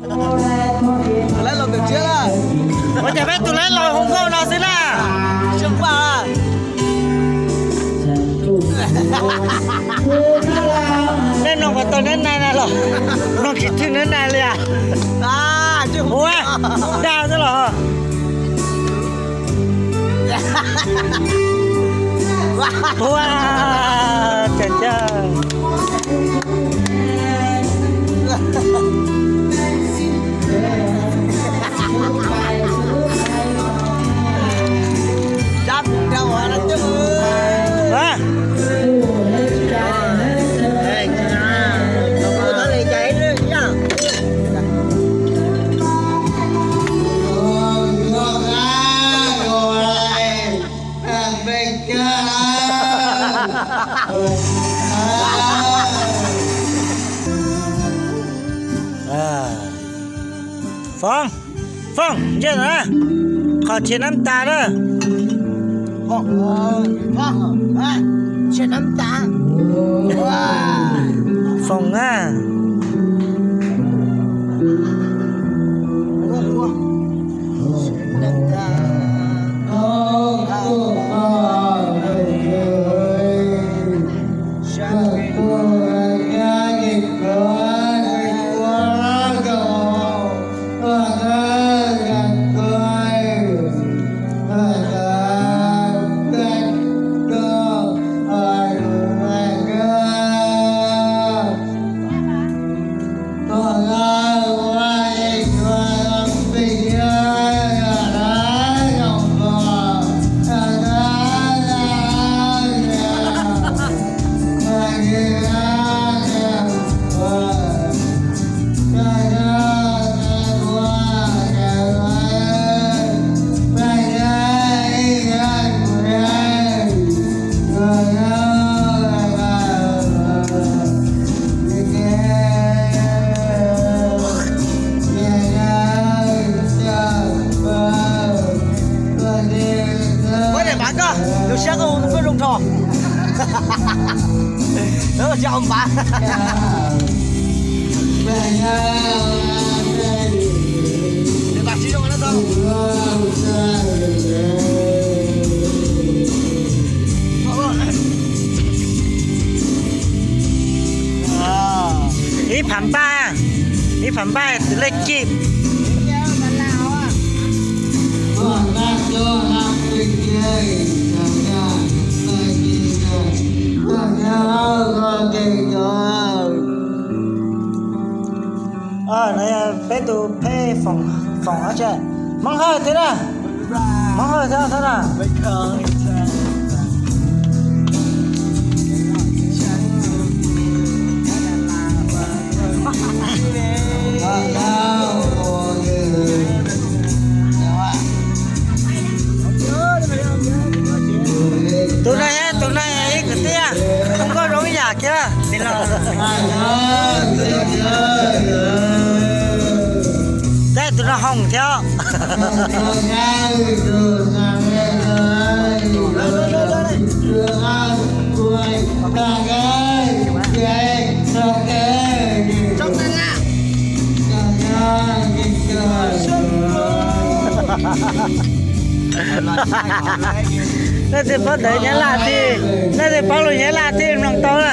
Ua cas peb tus laib los hu nkauj no xwb na? Nej mloog puas tau neb nai na los? Mloog tsis thwj neb nai li as. Ua dag xwb los. Ua, tseem cia. Foom, Foom, ntsia na, qhov chim nab tas na. Chim nab tas. Foom na. Muab daim npav koj, tus siab koj hu koj zoo nrho. Lawv tsis ua npav. Ib phav npaj, ib phav npaj lej cim. No peb tus phej Foom, Foom, Hmoob Hawj thiab na. Hmoob Hawj thiab na. Tus no, tus no ib kwv tij, hu nkauj zoo ib yam kiag. Tab tus no Hoom thiab. Nej twb paub ntawv Nyab Laj thiab, nej twb paub lus Nyab Laj thiab mloog tau na.